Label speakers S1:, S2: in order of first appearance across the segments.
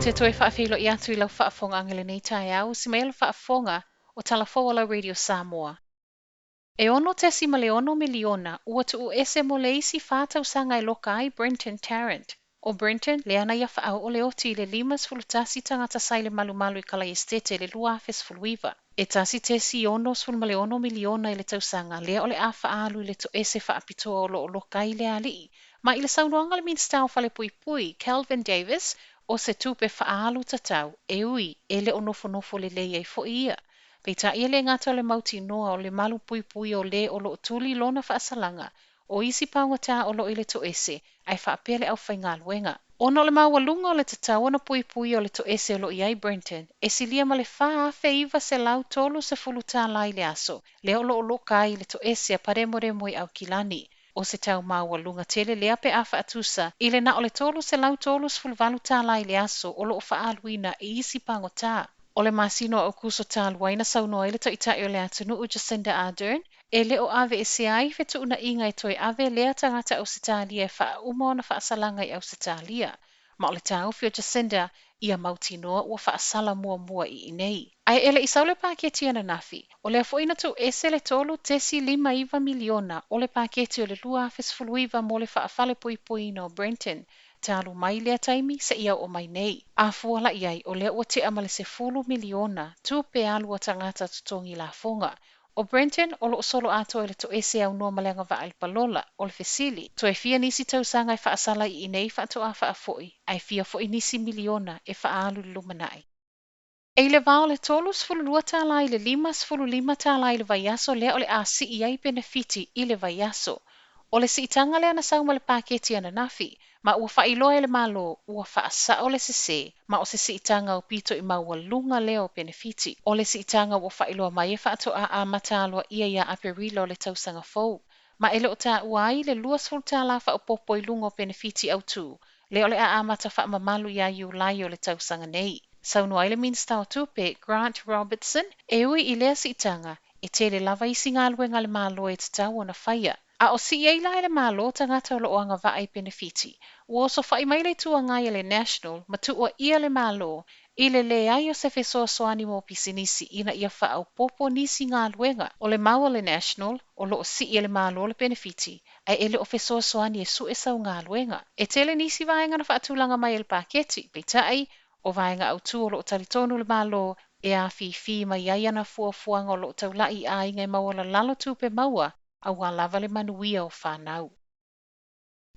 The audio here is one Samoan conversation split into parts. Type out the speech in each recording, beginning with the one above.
S1: te toe faafeiloai atu i lau faafofogaaga i lenei taeao, usi mai le faafofoga o Tala Fou a lau Radio Samoa. E 6.6 miliona ua tuuese mo le isi 4 tausaga e loka ai Brenton Tarrant. ʻO Brenton lea na ia faaoo le oti i le 51 tagata sa i le malumalu i Kalaesetete i le 2019. E 1.66 miliona i le tausaga lea o le a faaalu i le toese faapitoa o loo loka ai le alii. Ma i le saunoaga a le Minisita o Falepuipui, Kelvin Davis, o se tupe faaalu tatau e ui e le o nofonofo lelei ai foi ia. Peitai e le gata o le mautinoa o le malu puipui o le o loo tuli lona faasalaga o isi paugata o loo i le toese ae faapea le aufaigaluega. Ona o le maualuga o le tatau ona puipui o le toese o loo i ai Brenton, e silia ma le $4,930 i le aso, lea o loo loka ai i le toese a Paremoremo i Aukilani. O se tau maualuga tele lea pe a faatusa i le na o le $338 i le aso o loo faaaluina i isi pagota. O le masina o Aokuso talu ai na saunoa ai le taitai o le atunuu Jacinda Ardern e le o aveesea ai fetuunaiga e toe ave lea tagata Ausetalia e faauma ona faasalaga i Ausetalia. Ma o le taofi o Jacinda ia mautinoa ua faasala muamua i inei. Ae e le i sau le paketi ananafi, o lea foi na tuuese le 3.59 miliona o le paketi o le 2019 mo le faafalepuipuiina o Brenton talu mai lea taimi seia oo mai nei. A fua la i ai, o lea ua tea ma le 10 miliona tupe alu a tagata totogi lafoga. O Brenton o loo solo atoa i le toese aunoa ma le agavaa i le palola. O le fesili, toe fia nisi tausaga e faasala i inei faatoa faafoi, ae fia foi nisi miliona e faaalu i le lumanai? E i le va o le $32 i le $55 i le vaiaso lea o le a sii ai penefiti i le vaiaso. O le siitaga lea na sau ma le paketi ananafi, ma ua faailoa e le Malo ua faasao le sesē, ma o se siitaga aupito i maualuga lea o penefiti. O le siitaga ua faailoa mai e faatoa amata aloaia ia Aperila o le tausaga fou. Ma e le o taua ai le $20 faaopoopo i luga o penefiti autū, lea o le a amata faamamalu ia Iulai o le tausaga nei. Saunoa ai le Minisita o Tupe, Grant Robertson, e ui i lea siitaga, e tele lava isi galuega a le Malo e tatau ona faia. A o sii ai la e le Malo tagata o loo agavaa i penefiti, ua osofai mai le Itu Agai a le National ma tuuaia le Malo i le leai o se fesoasoani mo pisinisi ina ia faaopoopo nisi galuega. O le mau a le National, o loo sii e le Malo le penefiti, ae e le o fesoasoani e sue sau galuega. E tele nisi vaega na faatulaga mai e le paketi, peitai, o vaega autū o loo talitonu le Malo e afifi mai ai ana fuafuaga o loo taulai i aiga e maualalalo tupe maua auā lava le manuia o fanau.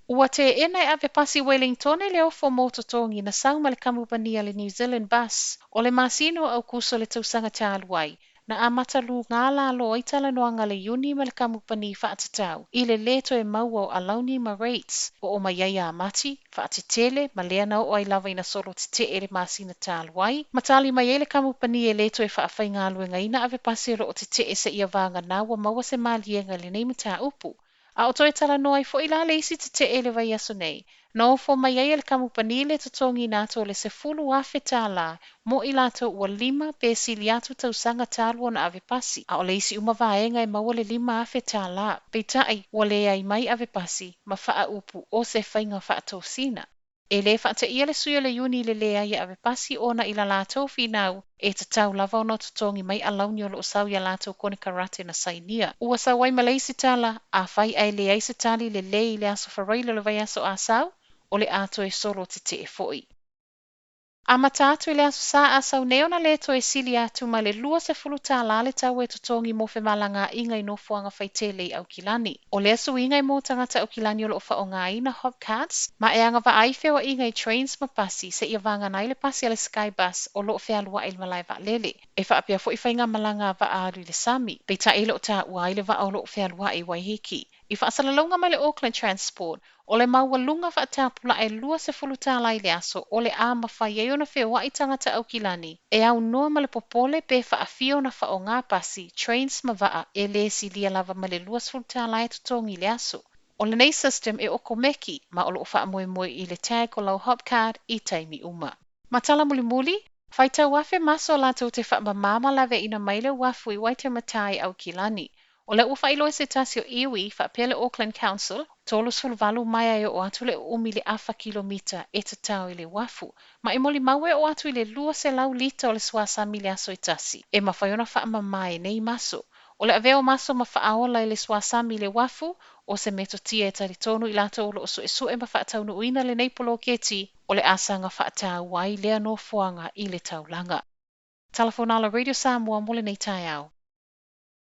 S1: Ua teena e ave pasi Wellingtone le ofo mo totogi na sau ma le kamupani a le New Zealand Bus. O le masina o Aokuso le tausaga talu ai, na amata lugā lalo ai talanoaga a le iuni ma le kamupani faatatau i le lē toe maua o alauni ma rates. Oo mai ai ia Mati, faatetele ma lea na oo ai lava ina solo tetee le masina talu ai. Ma tali mai ai le kamupani e lē toe faafaigaluegaina ave pasi o loo tetee seia vagana ua maua se maliega i lenei mataupu. A o toe talanoa ai foi la le isi tetee i le vaiaso nei, na ofo mai ai e le kamupani le totogiina atu o le $10,000 mo i latou ua 5 pe sili atu tausaga talu ona ave pasi, a o le isi uma vaega e maua le $5,000. Peitai, ua leai mai ave pasi ma faaupu o se faiga faatosina. E lē faateia le sui o le iuni i le leai e ave pasi ona i la latou finau e tatau lava ona totogi mai alauni o loo sau iā latou konekarate na sainia. Ua sau ai ma le isi tala, afai ae leai se tali lelei i le aso Faraile o le vaiaso a sau, o le a toe solo tetee foi. Amata atu i le aso Sā a sau nei ona lē toe sili atu ma le $20 le tau e totogi mo femalagaaiga i nofoaga faitele i Aukilani. O lea suiga e mo tagata Aukilani o loo faaaogaina Hop Cards ma e agavaa ai feoaiga i trains ma pasi seia vagana ai le pasi a le Skybus o loo fealuai i le malae vaalele. E faapea foi faigamalaga a vaa alu i le sami, peitai e le o taua ai le vaa o loo fealuai i Waiheke. I faasalalauga mai le Auckland Transport, o le maualuga faatapulaa e $20 i le aso o le a mafai ai ona feoai tagata Aukilani e aunoa ma le popole pe faafia ona faaaoga pasi, trains ma vaa e lē silia lava ma le $20 e totogi i le aso. O lenei system e okomeki ma o loo faamoemoe i le tag o lau Hop Card i taimi uma. Ma tala mulimuli, faitau afe maso latou te faamamā ma laveaina mai le uafu i Waitematā i Aukilani. O lea ua faailoa e se tasi o iwi faapea le Auckland Council, 38 maea e oo atu le uumi i le afa kilomita e tatao i le uafu, ma e molimau e oo atu i le 200 lita o le suasami i le aso e tasi, e mafai ona faamama e nei maso. O le avea o maso ma faaola i le suasami i le uafu, o se metotia e talitonu i latou o loo suesue ma faataunuuina lenei poloketi, o le asaga faataua ai lea nofoaga i le taulaga. Tala Fonala Radio Samoa mo lenei taeao.